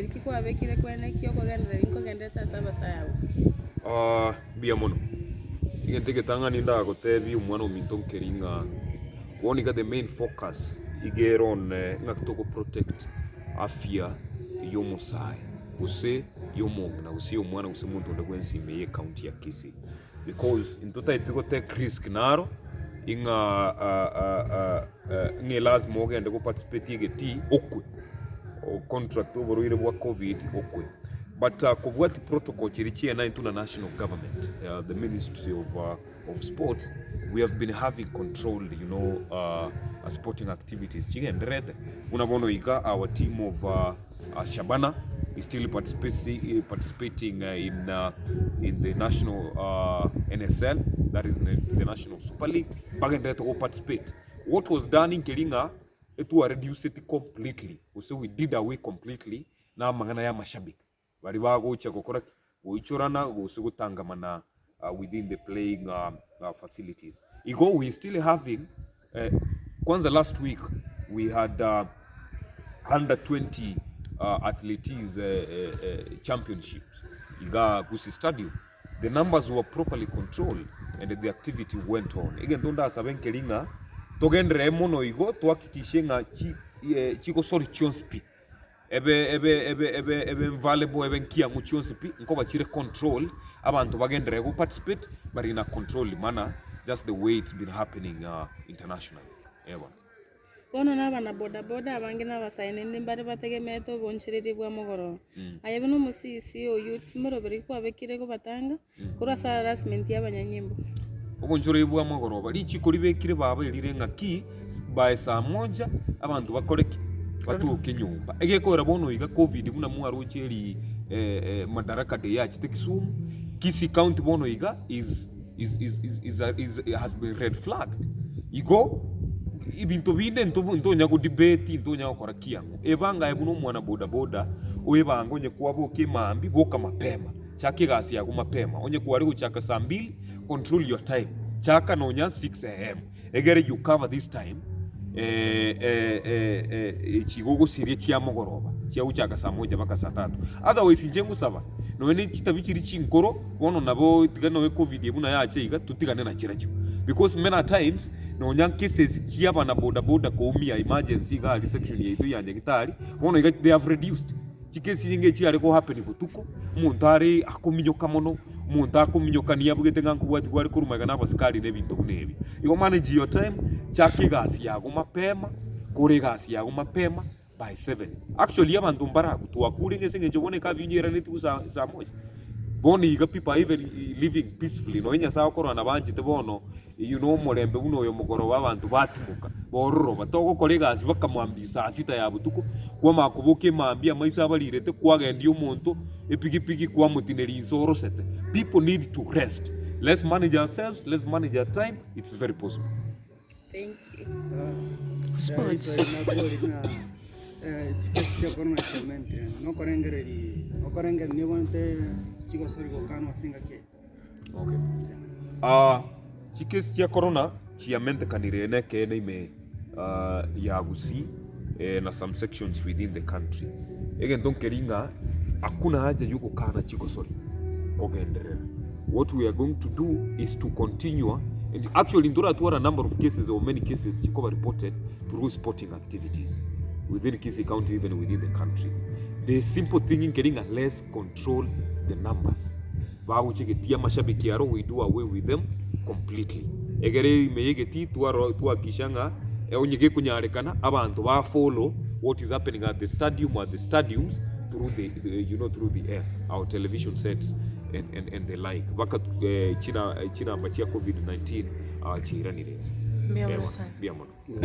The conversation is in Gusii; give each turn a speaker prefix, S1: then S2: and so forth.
S1: Ki kwabekire kwene ki okogenderera inkogenderete ase abasae abwo?
S2: Ah, mbuya mono. Egento egetang'ani ndagotebie omwana ominto nkeri ng'a bono iga the main focus iga ere on ng'aki togo protect afya ya omosae gose ya omong'ina gose ya omwana gose omonto onde bwensi ime ye ecounty ya Kisii. Because intotageti go take risk naro ing'a ng'a elasima ogende go participate egetii okwe, o contract oborwaire bwa covid okwe. But kobwati protocol chiria chiaye intwe na national government, the ministry of of sports, we have been having controlled you know sporting activities chigendererete, buna bono iga our team of Shabana is still participating in in the national NSL that is the national super league bagendererete go participate. What was done nkeri ng'a etwa reduceti completely gose we did away completely na amang'ana ya amashabiki baria bagocha gokora ki? Goichorana gose gotangamana within the playing facilities. Igo we still having kwanza last week we had under 20 athletes championships igaa Gusii Stadium, the numbers were properly controlled and the activity went on. Egento ndasabe nkeri ng'a togenderere mono igo tohakikishe ng'a chigosori chionsi pi Ebe ebe ebe ebe ebe invaluable ebe nkiang'u chionsi pi, nkoba chire controlled, abanto bagenderere go participate but in a controlled manner just the way it's been happening internationally. Eh bono.
S1: Bono nabana boda boda abange na abasae naende mbare bategemeete obonchereria bwa mogoroba. Aye buna omosisi oyio timoroberi kwabekire kobatanga Korwa ase harassment y'abanyanyimbo.
S2: Obonchoreri bwa mogoroba, richiko ribekire baba erire ng'aki by saa moja abanto bakore ki? Batoke nyomba. Egekoera bono iga covid buna mwaroche eri Madaraka day yachete Kisumu, Kisii county bono iga is is is is is is has been red flagged. Igo ebinto binde ntobo ntonya go debate ntonya gokora kiang'o. Ebanga aye buna omwana boda boda oebange onye kwaboka emambia boka mapema. Chaka egasi yago mapema, onye kware gochaka saa mbili, control your time, chaka nonya 6am egere you cover this time echi igo ogosiria chia mogoroba chia gochaka saa moja mpaka saa tatu. Otherwise inche ngosaba nonya ne chitabi chiria chinkoro bono nabo tiga nonya covid eye buna yacha iga totigane na chirochio because many a times nonya cases chia abana boda boda koumia emergency iga aria section yaito ya nyagetari bono iga they have reduced. Chikesi chinyinge chiare go happen botuko, omonto are akominyoka mono, omonto akominyoka niabugete ng'a nkobwatigwa are korwa magega na abasikari na ebinto buna ebi. Igo manage your time, chaka egasi yago mapema, kora egasi yago mapema by 7. Actually abanto mbaragwe, twakure ng'a ase eng'encho bono ecurfew nyeiranetigwe saa saa moja. Bono iga people are even living peacefully, nonye Nyasaye okorora nabanchete bono. Eyio nomorembe buna oyo mogoroba abanto batimoka, bororoba. Togokora egasi bakamwambia saa sita ya botuko, kwamanya koboka emambia amaiso abarirete, kwagendia omonto epigipigi kwamotineria inse orosete. People need to rest. Let's manage ourselves, let's manage our time, it's very possible.
S1: Thank you.
S3: Sports. Chikesi chia korona chiamentire, nokorengereria okorengereria nigo chigosori gokanwa ase engaki eye.
S2: Okay. Ah, chikesi chia corona chiamentekanire nekeene ime ah, ya Gusii eh, na some sections within the country. Egento nkeri ng'a hakuna haja yogokana chigosori kogenderera. What we are going to do is to continue and actually ntoratwara a number of cases or many cases chikoba reported through sporting activities within Kisii County even within the country. The simple thing nkeri ng'a let's control the numbers. Bagochigetie amashabiki aro we do away with them completely. Egere ime y'egetii twaro twahakikisha ng'a onye gekonyarekana abanto ba follow what is happening at the stadium at the stadiums through the, the you know through the air our television sets and, and, and the like baka eh, china chinamba chia covid-19 uh, chiairanire inse.
S4: Mbuya mono
S2: Ewa,
S4: sana.
S2: mbuya mono.